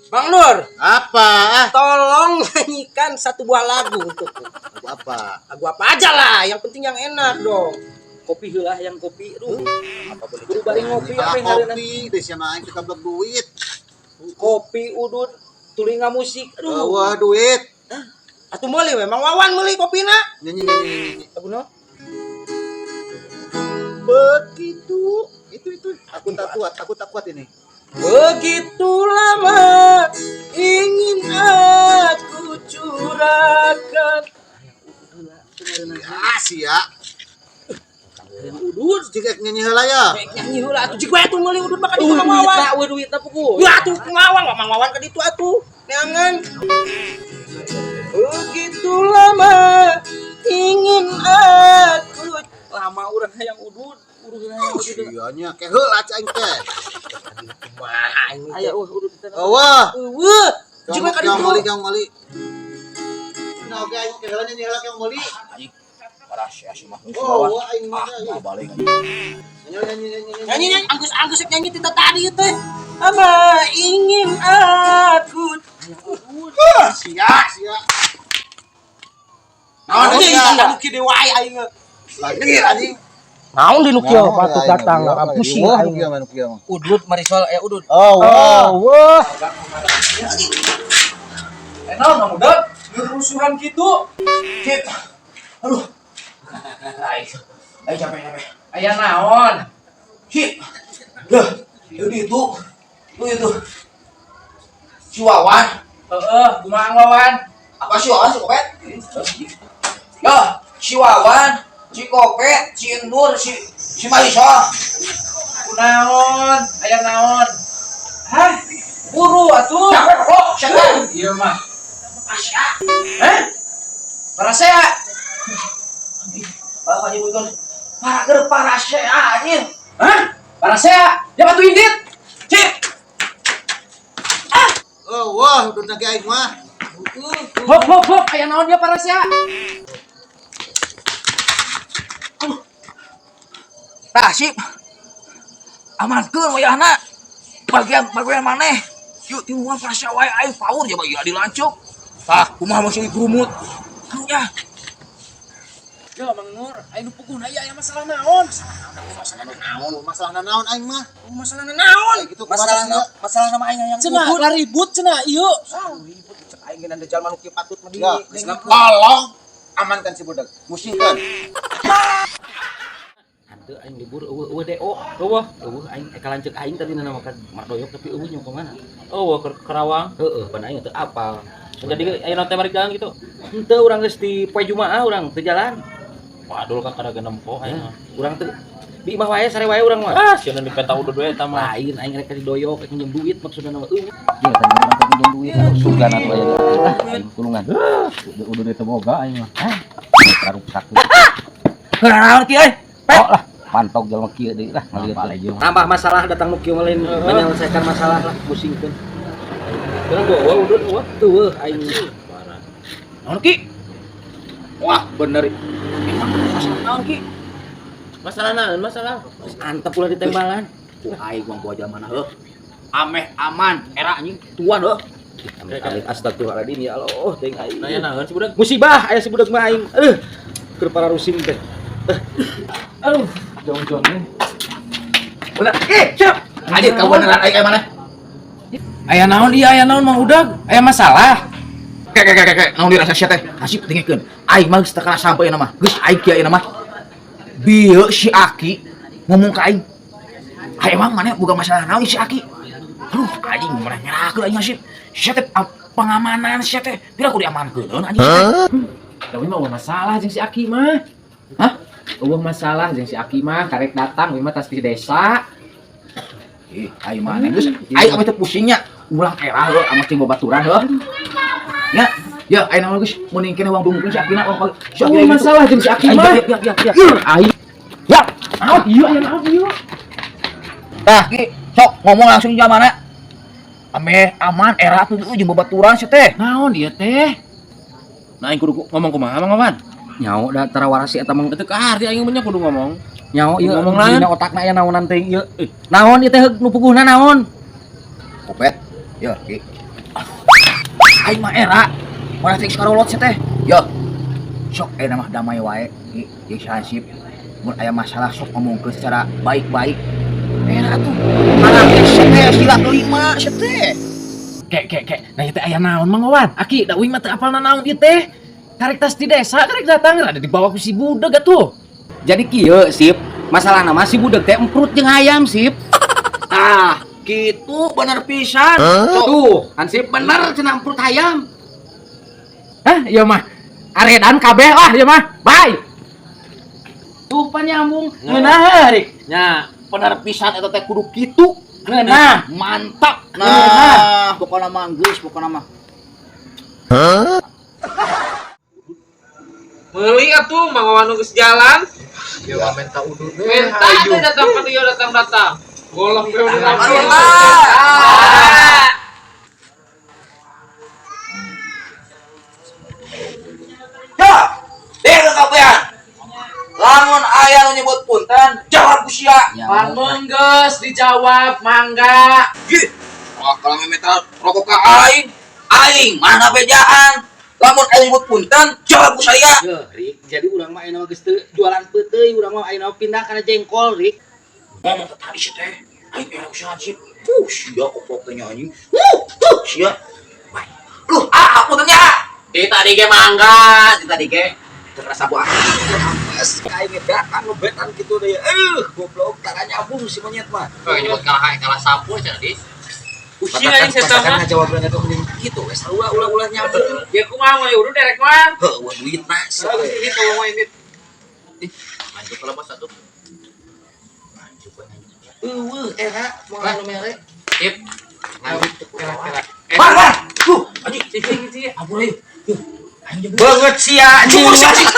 Bang Nur, Apa? Ah, tolong nyanyikan satu buah lagu untukku. Lagu apa? Lagu apa aja lah, yang penting yang enak dong. Kopi heula, yang kopi. Aduh. Apa boleh? Kudu bari ngopi Ah, apa yang ngareunah. kopi, deh siapa aing kita belum duit. Kopi udut telinga musik. Aduh. Wah, duit. Atuh meuli we, Mang Wawan meuli kopina. Nyanyi, nyanyi, nyanyi. Lagu naon? Begitu. Itu. Aku tak kuat, aku tak kuat ini. Begitu lama ingin aku curahkan. Ya, sia. Yang udut. Jika nyanyi heula ya. Rek nyanyi heula atuh jig we atuh meuli udut mah ka ditu Duit Mang Wawan. na, eueuh duitna puku. Ya atuh Mang Wawan, Mang Wawan ka ditu atuh. Neangan. Begitu lama ingin aku Lama urang hayang udut, urang hayang udut. Sia nya ke heula aing teh. Kumaha ini Aya teh? eueuh udut teh. Oh, wah. Eueuh, jig we ka Jangan ditu. meuli, jangan meuli. Nah, oke aing ke heula nyanyi heula ke meuli. Parasea sih mah. Oh, wah aing mah. Ah, balik. Nyanyi, nyanyi, nyanyi, Nyanyi nyanyi anggus anggus nyanyi tita tadi itu. Ama ingin aku. Sia, sia. Naon Naon deui sia? nu kieu wae aing. Lagi anjing. Naon di nu kieu patut datang pusing Wah, aing. nu kieu mah, nu kieu mah. Udut Marisol aya udut. Oh, wah. Wah. Eh naon Mang Udat? Rusuhan kitu. Cip. Aduh. Aing. Aing capek capek. Aya naon? Cip. Duh, itu itu. Itu itu. Si Wawan. Heeh, kumaha Wawan? Apa si Wawan si Kopet? Ya, si Wawan, si Kopet, si Endur, si si Marisol. Kunaon? Aya naon? Hah? Buru atuh. Capek kok, siapa? Iya mah. Asya. Hah? Parasea. Kalau nyebutkan para ger parasea anjing. Hah? Parasea. Ya batu indit. Cip. Oh, wah, udah nage aing mah. Hop hop hop, aya naon dia parasea? Tah, sip. Amankeun wayahna. Bagian bagian maneh. Yuk tiluan parasea wae aing paur ya bagi dilancuk. Tah, kumaha masih dikerumut. Aduh ya. Ya Mang Nur, aya nu puguhna ieu aya masalah naon? Masalah naon? Masalah naon aing mah? Masalah naon? Kayak gitu Masalah kumaha masalah nama aing yang Cenah udut. lah ribut cenah ieu. Ribut cek aing geuna jalma nu kieu patut mah di. Ya, tolong amankan si budak. Musingkan. Henteu aing libur eueuh eueuh DO. Eueuh, eueuh aing kalanceuk aing tadi na makan mardoyok tapi eueuh nyong ka mana? Oh, ke Kerawang. Heeh, pan aing teu apal. Jadi ayo nanti balik jalan gitu. Henteu urang geus di poe Jumaah urang teu jalan. Waduh, ka kada nempo aing mah. Urang teu di imah wae sare wae urang mah. Ah, sieun dipenta udud we eta mah. Lain aing rek didoyok rek minjem duit maksudna mah eueuh. Jeung eta urang teh minjem duit sugan atuh aya ah aing tulungan. Udud teu boga aing mah. Hah? Karupsak. Naon kieu euy? Oh lah, pantok jelema kieu deui lah ngalieu. Nambah Tambah masalah datang nu kieu mah lain menyelesaikan masalah lah pusingkeun. Terus gua udud gua. Eueuh aing. Parah. Naon ki? Wah, bener. Emang masalah naon ki? Masalah naon masalah? Antep ulah ditembalan. Aing mah bawa jalan mana heuh. Ameh aman, era anjing tuan heuh. Amit amit astagfirullahaladzim ya Allah teuing aing. Nanya naon si budak? Musibah aya si budak mah aing. Keur para rusing teh. Aduh, jong-jong nih. Bener. Eh, siap. Anjir, kau beneran aing mana? Aya naon ieu aya naon Mang Udag? Aya masalah. Ke ke ke ke, naon dirasa sia teh? Hasib dengekeun. Aing mah geus teu kana sampai mah. Geus aing kieu ayeuna mah. Bieu si Aki ngomong ka aing. Ai emang maneh boga masalah naon si Aki? Aduh, anjing maneh nyerakeun aing Hasib. Sia teh pengamanan sia teh. Pira kudu diamankeun anjing sia teh. Tapi mah eueuh masalah jeung si Aki mah. Hah? Eueuh masalah jeung si Aki mah karek datang we mah tas di desa. Ih, aing maneh geus aing ame teh pusingnya. Ulang era heuh ame cing babaturan heuh. Ya, ya aing mah geus mending keneh uang dungkeun si Akina uang si Aki Eueuh masalah jeung si Aki Aing mah. ya ya ya. Aing. Ya, Naon ieu aya naon ieu? Tah, Ki, sok ngomong langsung jamana. Ame aman era tuh jeung babaturan sia teh. Naon ieu teh? Nah, aing kudu ngomong kumaha Mang Wawan? Nyaho da tarawarasi eta mah Teu kaharti aing mah kudu ngomong. nyaho ieu Ngomong naon? dina otakna aya naonan teuing ieu. Naon ieu teh nu puguhna naon? Kopet. Ya, Ki. Aing mah era. Mana teh karolot sia teh. Yo. Sok ayeuna mah damai wae. Ieu si Hansip. Mun aya masalah sok ngomongkeun secara baik-baik. Era atuh. Mana teh sia teh sila kelima sia teh. Kek kek kek. Nah ieu teh aya naon Mang Wawan? Aki da uing mah teu apal naon ieu teh. Karek tas di desa, karek datang rada dibawa ku si budeg atuh. Jadi kieu Sip, masalahna mah si budeg teh emprut jeung hayam Sip. Tah, gitu bener pisan. Tuh, Hansip bener cenah emprut hayam. Hah, ieu mah. Aredan kabeh lah ieu mah. Bye. Tuh panyambung ngeunah Rik. Nya, bener pisan eta teh kudu kitu. Ngeunah. Mantap. Nah, pokokna mah geus pokokna mah. Meuli atuh Mang Wawan geus jalan. Ya minta udud we. Minta teh datang ka dieu datang-datang. Golong we udah. Ya, deh kabehan. Lamun aya nu nyebut punten, jawab ku sia. Pan menggeus dijawab mangga. Ih, wah kalau memetal rokok ka aing, aing mana bejaan. Lamun aya nyebut punten, jawab ku saya. Yeuh, Rik, jadi urang mah ayeuna mah geus teu jualan peuteuy, urang mah ayeuna mah pindah kana jengkol, Rik. Ngomong teh tadi sia teh, aing era ku si Hansip. Sia koplok teh nya anjing. Sia. Wah, Luh, ah, puntennya. Di tadi ge mangga, di tadi ge Terasa bu apes, aing ngedakan ngebetan gitu deh. Goblok, tara nyambung si monyet mah. Nyebut kalah kalah sapu cenah di. Pusing anjing saya mah. Jawabannya tuh mending gitu, wes ulah ulah ulah nyambung. Ya kumaha mun udah derek mah. Heuh, wah duit nah. Ini kalau mau ini. Lanjut kalau bos atuh. Eueuh era moal anu mere. Sip. Lanjut. Kela-kela. Bar, bar. Tuh, anjing. Cicing cicing. Ampun euy. Banget sia anjing. Cukur sia anjing.